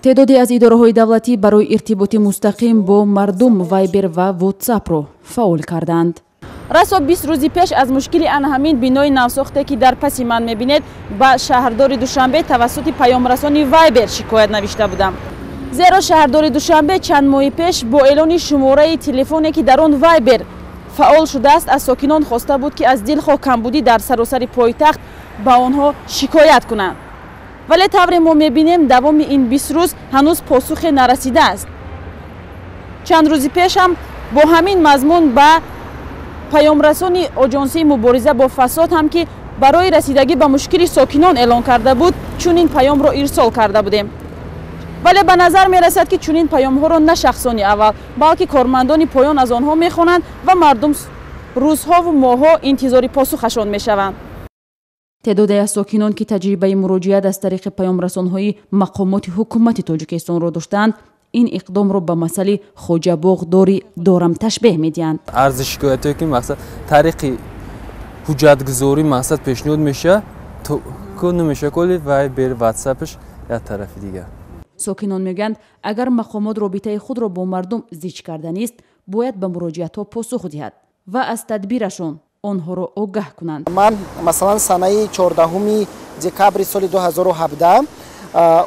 Теъдоде аз идораҳои давлатӣ барои иртиботи мустақим бо мардум Вайбер ва Ватсапро фаъол карданд. Расо 20 рӯзи пеш аз мушкили ана ҳамин бинои навсохте, ки дар паси ман мебинед, ба шаҳрдори Душанбе тавассути паёмрасони Вайбер шикоят навишта будам. Зеро шаҳрдори Душанбе чанд моҳи пеш бо эълони шумораи телефоне, ки дар он Вайбер фаъол шудааст, аз сокинон хоста буд, ки аз дилхоҳ камбудӣ дар саросари пойтахт ба онҳо шикоят кунанд. Вале тавре мо мебинем, давоми ин 20 рӯз ҳанӯз посухе нарасидааст. Чанд рӯзи пеш ҳам бо ҳамин мазмун ба паёмрасони Оҷонсии мубориза бо фасод ҳам, ки барои расидагӣ ба мушкили сокинон эълон карда буд, чунин паёмро ирсол карда будем. Вале ба назар мерасад, ки чунин паёмҳоро на шахсони аввал, балки кормандони поён аз онҳо мехонанд ва мардум рӯзҳову моҳҳо интизори посухашон мешаванд. Теъдоде аз сокинон, ки таҷрибаи муроҷиат аз тариқи паёмрасонҳои мақомоти ҳукумати Тоҷикистонро доштаанд, ин иқдомро ба масъали хоҷабоғ дори дорам ташбеҳ медиҳанд. Арзи шикоятое, ки мақсад тариқи ҳуҷҷатгузорӣ мақсад пешниҳод мешавад, ку намешавад, коли Вайбер, Ватсапш як тарафи дигар. Сокинон мегӯянд, агар мақомот робитаи худро бо мардум зич карданист, бояд ба муроҷиатҳо посух диҳад ва аз тадбирашон онҳоро огаҳ кунанд. Ман, масалан, санаи 14 декабри соли 2017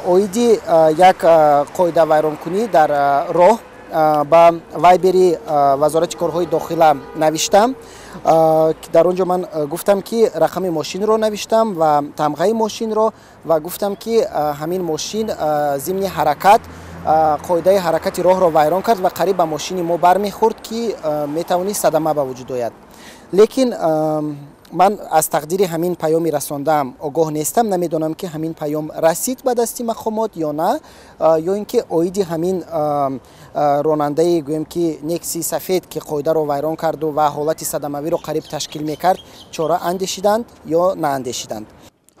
оиди як қоидавайронкунӣ дар роҳ ба Вайбери Вазорати корҳои дохила навиштам. Дар он ҷо ман гуфтам, ки рақами мошинро навиштам ва тамғаи мошинро ва гуфтам, ки ҳамин мошин зимни ҳаракат қоидаи ҳаракати роҳро вайрон кард ва қариб ба мошини мо бармехӯрд, ки метавонист садама ба вуҷуд ояд. Лекин ман аз тақдири ҳамин паёми расондаам огоҳ нестам. Намедонам, ки ҳамин паём расид ба дасти мақомот ё на, ё ин ки оиди ҳамин ронандаи, гӯем ки, Нексии сафед, ки қоидаро вайрон карду ва ҳолати садамавиро қариб ташкил мекард, чора андешиданд ё наандешиданд.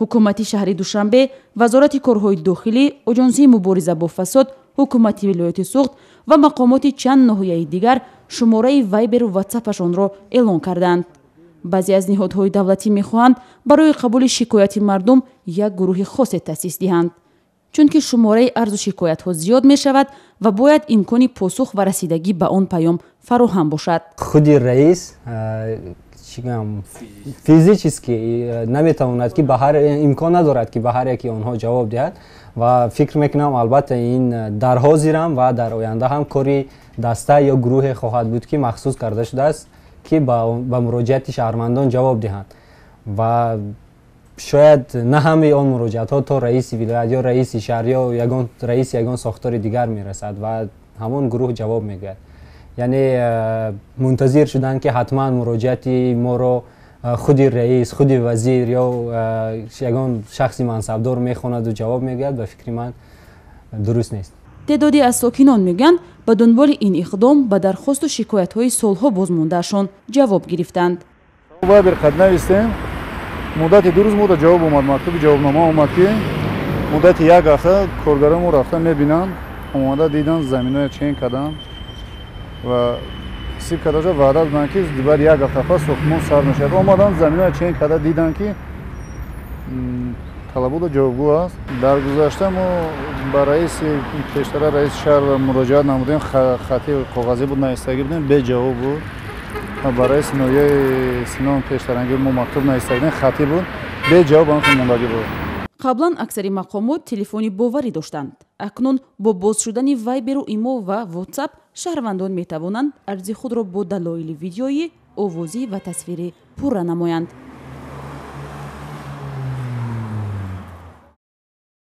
Ҳукумати шаҳри Душанбе, Вазорати корҳои дохилӣ, Оҷонсии мубориза бо фасод, ҳукумати вилояти Суғд ва мақомоти чанд ноҳияи дигар шумораи Вайберу Ватсапашонро эълон карданд. Баъзе аз ниҳодҳои давлатӣ мехоҳанд барои қабули шикояти мардум як гурӯҳи хосе таъсис диҳанд, чунки шумораи арзу шикоятҳо зиёд мешавад ва бояд имкони посух ва расидагӣ ба он паём фароҳам бошад. Худи раис физически наметавонад, ки ба ҳар имкон надорад, ки ба ҳар яки онҳо ҷавоб диҳад. Ва фикр мекунам, албатта, ин дар ҳозирам ва дар оянда ҳам кори даста ё гурӯҳе хоҳад буд, ки махсус карда шудааст, ки ба муроҷиати шаҳрвандон ҷавоб диҳанд. Ва шояд на ҳамаи он муроҷиатҳо то раиси вилоят ё раиси шаҳр ё ягон раиси ягон сохтори дигар мерасад ва ҳамон гурӯҳ ҷавоб мегӯяд. Яъне мунтазир шуданд, ки ҳатман муроҷиати моро худи раис, худи вазир ё ягон шахси мансабдор мехонаду ҷавоб мегӯяд, ба фикри ман, дуруст нест. Теъдоде аз сокинон мегӯянд, ба дунболи ин иқдом ба дархосту шикоятҳои солҳо бозмондаашон ҷавоб гирифтанд. Вайбер қад навистем, муддати 2 рӯз мода ҷавоб омад, мактуби ҷавобнома омад, ки муддати як ҳафта коргарои мо рафта мебинанд. Омада дидан, заминоя чен карданд ва ҳисиб карда шуд. Ваъда доданд, ки баъди як ҳафта пас сохтмон сар мешавад. Омаданд, заминоя чен карда диданд, ки талабота ҷавобгӯ аст. Дар гузашта мо ба раиси пештара, раиси шаҳр муроҷиат намудем, хати коғазӣ буд, навистагӣ будем, беҷавоб буд. Ба раиси ноҳияи Сино пештарангӣ мо мактуб навистагӣ будем, хатӣ буд, беҷавоб ҳам мондагӣ буд. Қаблан аксари мақомот телефони боварӣ доштанд. Акнун бо боз шудани Вайберу Имо ва Ватсап шаҳрвандон метавонанд арзи худро бо далоили видеоӣ, овозӣ ва тасвирӣ пурра намоянд.